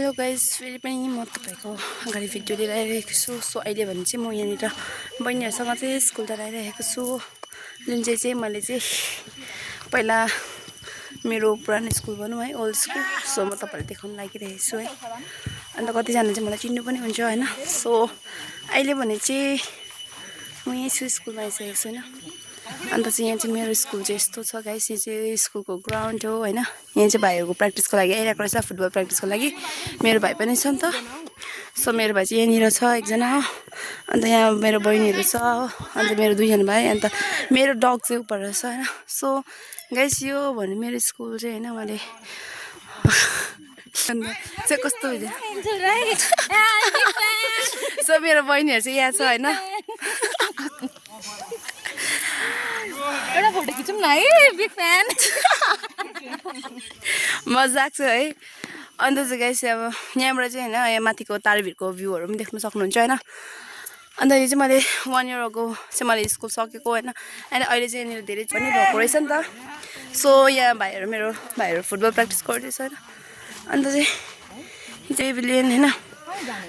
Hello guys, फेरि पनि म तपाईँको अगाडि भिडियो लिएर आइरहेको छु। सो अहिले भने चाहिँ म यहाँनिर बहिनीहरूसँग चाहिँ स्कुल त आइरहेको छु, जुन चाहिँ मैले चाहिँ पहिला मेरो पुरानो स्कुल भनौँ है, ओल्ड स्कुल। सो म तपाईँलाई देखाउन लागिरहेको छु है। अन्त कतिजना चाहिँ मलाई चिन्नु पनि हुन्छ होइन। सो अहिले भने चाहिँ म यहीँ छु, स्कुलमा आइसकेको छु होइन। अन्त चाहिँ यहाँ चाहिँ मेरो स्कुल चाहिँ यस्तो छ गाइस, यो चाहिँ स्कुलको ग्राउन्ड हो होइन। यहाँ चाहिँ भाइहरूको प्र्याक्टिसको लागि आइरहेको रहेछ, फुटबल प्र्याक्टिसको लागि। मेरो भाइ पनि छ नि त। सो मेरो भाइ चाहिँ यहाँनिर छ एकजना हो। अन्त यहाँ मेरो बहिनीहरू छ हो। अन्त मेरो दुईजना भाइ, अन्त मेरो डग चाहिँ उपर रहेछ होइन। सो गाइस यो भने मेरो स्कुल चाहिँ होइन। मैले अन्त चाहिँ कस्तो हुन्छ। सो मेरो बहिनीहरू चाहिँ यहाँ छ होइन। एउटा फोटो खिचौँ न है, बिग फ्यान। मजाक छ है। अन्त चाहिँ गाइस अब यहाँबाट चाहिँ होइन, यहाँ माथिको तारभिरको भ्यूहरू पनि देख्न सक्नुहुन्छ होइन। अन्त यो चाहिँ मैले 1 year ago चाहिँ मैले स्कुल सकेको होइन। अनि अहिले चाहिँ यहाँनिर धेरै पनि भएको रहेछ नि त। सो यहाँ मेरो भाइहरू फुटबल प्र्याक्टिस गर्दैछ होइन। अन्त चाहिँ यो चाहिँ एभिलियन होइन।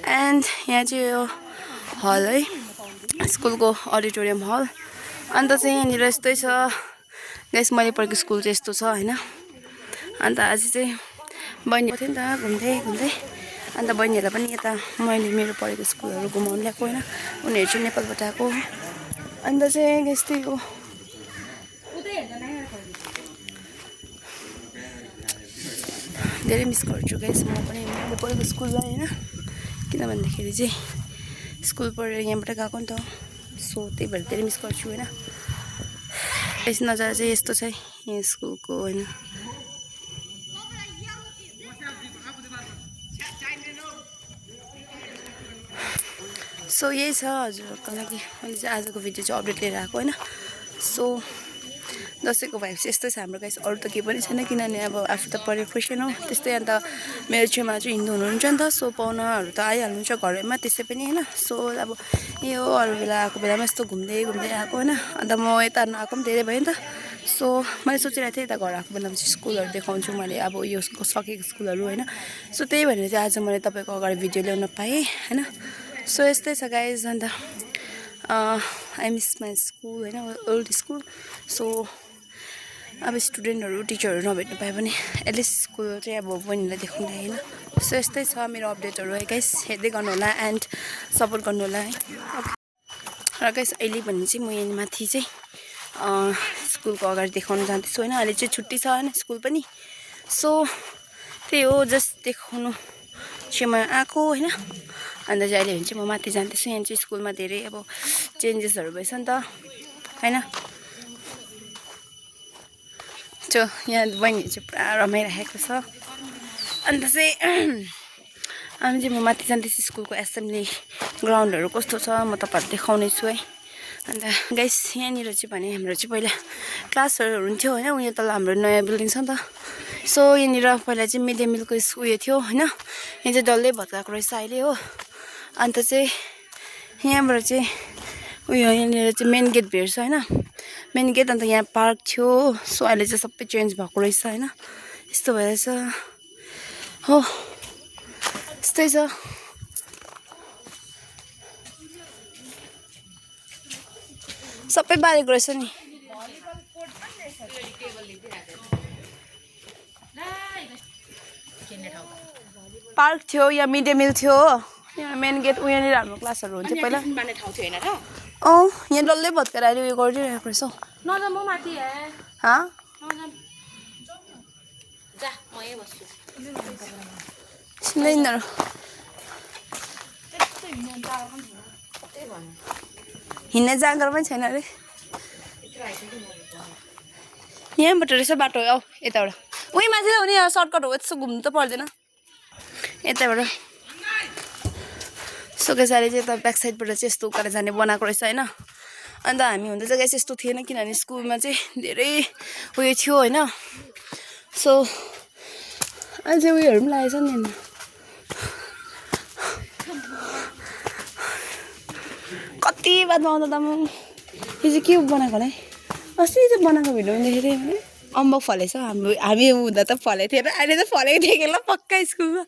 एन्ड यहाँ चाहिँ यो हल है, स्कुलको अडिटोरियम हल। अन्त चाहिँ यहाँनिर यस्तै छ गाइस, मैले पढेको स्कुल चाहिँ यस्तो छ होइन। अन्त आज चाहिँ बहिनी थियो नि त घुम्दै। अन्त बहिनीहरूलाई पनि यता मैले मेरो पढेको स्कुलहरू घुमाउनु ल्याएको होइन। उनीहरू चाहिँ नेपालबाट आएको। अन्त चाहिँ यस्तै हो। धेरै मिस गर्छु गाइस म पनि मैले पढेको स्कुललाई होइन। किनभन्दाखेरि चाहिँ स्कुल पढेर यहाँबाट गएको नि त। सो त्यही भएर धेरै मिस गर्छु होइन। यस नजारा चाहिँ यस्तो छ यहाँ स्कुलको होइन। सो यही छ हजुरहरूको लागि मैले चाहिँ आजको भिडियो चाहिँ अपडेट लिएर आएको होइन। सो दसैँको भाइब चाहिँ यस्तै छ हाम्रो गाइस, अरू त केही पनि छैन। किनभने अब आफू त पढेर क्रिस्चियन हो त्यस्तै। अन्त मेरो छेउमा चाहिँ हिन्दू हुनुहुन्छ नि त। सो पाहुनाहरू त आइहाल्नुहुन्छ घरैमा त्यसै पनि होइन। सो अब यो अरू बेला आएको बेलामा यस्तो घुम्दै आएको होइन। अन्त म यता नआएको पनि धेरै भयो नि त। सो मैले सोचिरहेको थिएँ यता घर आएको बेलामा चाहिँ स्कुलहरू देखाउँछु मैले, अब यो सकेको स्कुलहरू होइन। सो त्यही भनेर चाहिँ आज मैले तपाईँको अगाडि भिडियो ल्याउन पाएँ होइन। सो यस्तै छ गाइज। अन्त आई मिस माई स्कुल होइन, ओल्ड स्कुल। सो अब स्टुडेन्टहरू टिचरहरू नभेट्नु पायो भने एटलिस्ट स्कुल चाहिँ अब बहिनीलाई देखाउनु होइन। सो यस्तै छ मेरो अपडेटहरू है गाइस, हेर्दै गर्नु होला एन्ड सपोर्ट गर्नु होला है। र गाइस अहिले भने चाहिँ म यहाँ माथि चाहिँ स्कुलको अगाडि देखाउन जाँदैछु होइन। अहिले चाहिँ छुट्टी छ होइन स्कुल पनि। सो त्यही हो, जस्ट देखाउनु चाहिँ म आएको होइन। अन्त चाहिँ अहिले भने चाहिँ म माथि जाँदैछु। यहाँ चाहिँ स्कुलमा धेरै अब चेन्जेसहरू भएछ नि त होइन। त्यो यहाँ बहिनीहरू चाहिँ पुरा रमाइरहेको छ। अन्त चाहिँ हामी चाहिँ म माथि जाँदैछु। स्कुलको एसेम्ब्ली ग्राउन्डहरू कस्तो छ म तपाईँहरू देखाउने छु है। अन्त गाइस यहाँनिर चाहिँ भने हाम्रो चाहिँ पहिला क्लासहरू हुन्थ्यो होइन। उयो तल हाम्रो नयाँ बिल्डिङ छ नि त। सो यहाँनिर पहिला चाहिँ मिड डे मिलको उयो थियो होइन। यहाँ चाहिँ डल्लै भत्काएको रहेछ अहिले हो। अन्त चाहिँ यहाँबाट चाहिँ उयो यहाँनिर चाहिँ मेन गेट भेट्छ होइन, मेन गेट। अन्त यहाँ पार्क थियो। सो अहिले चाहिँ सबै चेन्ज भएको रहेछ होइन। यस्तो भइरहेछ हो, यस्तै छ। सबै बारेको रहेछ नि। पार्क थियो, यहाँ मिड डे मिल थियो। यहाँ मेन गेट उयोनिर हाम्रो क्लासहरू हुन्थ्यो पहिला। अँ यहाँ डल्लै भत्केर अहिले उयो गरिदिइरहेको रहेछ हौ। छिन्दैन हिँड्ने जाँगर पनि छैन अरे। यहाँबाट रहेछ बाटो आऊ यताबाट। उही माथि त हुने सर्टकट हो, यस्तो घुम्नु त पर्दैन यताबाट। सो गाइस अहिले चाहिँ यता ब्याक साइडबाट चाहिँ यस्तो उकालो जाने बनाएको रहेछ होइन। अन्त हामी हुँदा चाहिँ गाइस यस्तो थिएन, किनभने स्कुलमा चाहिँ धेरै उयो थियो होइन। सो अझै उयोहरू पनि लागेको छ नि होइन। कति बादमा आउँदा त म यो चाहिँ के बनाएको होला है। अस्ति चाहिँ बनाएको भिडियो देखेको थिएँ, अम्बक फलेछ। हामी हुँदा त फलेको थिएन, अहिले त फलेको देखेँ ल पक्का स्कुलमा।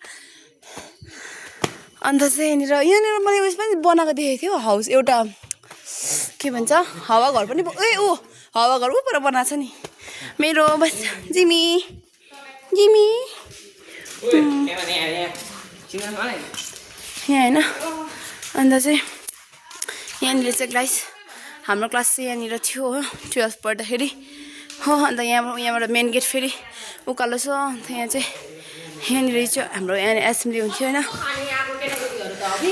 अन्त चाहिँ यहाँनिर मैले उयस पनि बनाएको देखेको थियो हाउस एउटा के भन्छ हावाघर पनि हावाघर ऊपर बनाएको छ नि मेरो जिमी जिमी यहाँ होइन अन्त चाहिँ यहाँनिर चाहिँ गाइस हाम्रो क्लास चाहिँ यहाँनिर थियो हो 12 पढ्दाखेरि हो अन्त यहाँबाट मेन गेट फेरि उकालो छ अन्त यहाँ चाहिँ यहाँनिर चाहिँ हाम्रो यहाँ एसेम्ब्ली हुन्थ्यो होइन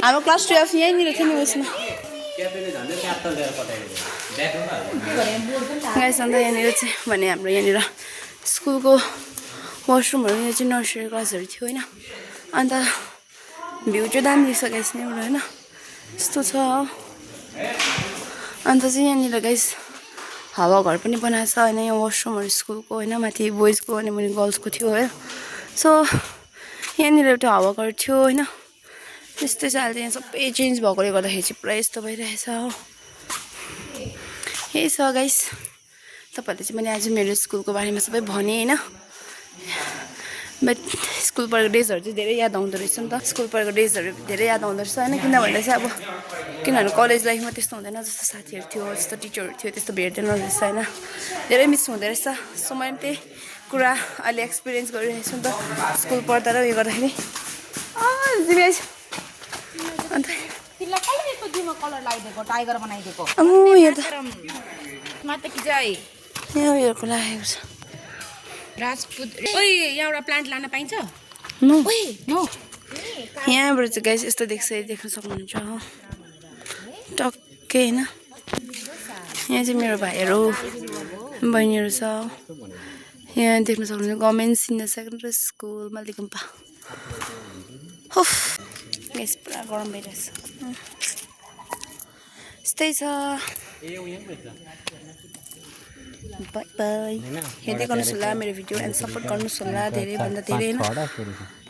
हाम्रो क्लास 12 यहीँनिर थियो नि उयसमा गाइस अन्त यहाँनिर चाहिँ भने हाम्रो यहाँनिर स्कुलको वासरुमहरू यहाँ चाहिँ नर्सरी क्लासहरू थियो होइन अन्त भ्यू चाहिँ दामी देख्छ गाइस यहाँबाट होइन यस्तो छ अन्त चाहिँ यहाँनिर गाइस हावाघर पनि बनाएको छ होइन यहाँ वासरुमहरू स्कुलको होइन माथि बोइजको अनि मुनि गर्ल्सको थियो है सो यहाँनिर एउटा हावाघर थियो होइन त्यस्तै छ अहिले यहाँ सबै चेन्ज भएकोले गर्दाखेरि चाहिँ पुरा यस्तो भइरहेछ हो यही छ गाइस तपाईँहरूले चाहिँ मैले आज मेरो स्कुलको बारेमा सबै भने होइन बट स्कुल पढेको डेजहरू चाहिँ धेरै याद आउँदो रहेछ नि त स्कुल पढेको डेजहरू धेरै याद आउँदो रहेछ होइन किनभने चाहिँ अब किनभने कलेज लाइफमा त्यस्तो हुँदैन जस्तो साथीहरू थियो जस्तो टिचरहरू थियो त्यस्तो भेट्दैन रहेछ होइन धेरै मिस हुँदो रहेछ सो मैले त्यही कुरा अहिले एक्सपिरियन्स गरिरहेको छु नि त स्कुल पढ्दा र उयो गर्दाखेरि अन्त कलर लगाइदिएको टाइगर बनाइदिएको यहाँ त माता कि जाइ यहाँ उयोहरूको लागेको छ राजपूत ओइ यहाँ एउटा प्लान्ट लान पाइन्छ नो ओइ नो यहाँबाट चाहिँ गाइस यस्तो देख्न सक्नुहुन्छ हो टक्कै होइन यहाँ चाहिँ मेरो भाइहरू बहिनीहरू छ यहाँ देख्न सक्नुहुन्छ गभर्मेन्ट सिनियर सेकेन्डरी स्कुल मालिकम्पा हो गाइस पुरा गरम भइरहेछ यस्तै छ बाई बाई हेर्दै गर्नुहोस् होला मेरो भिडियो एन्ड सपोर्ट गर्नुहोस् होला धेरैभन्दा धेरै होइन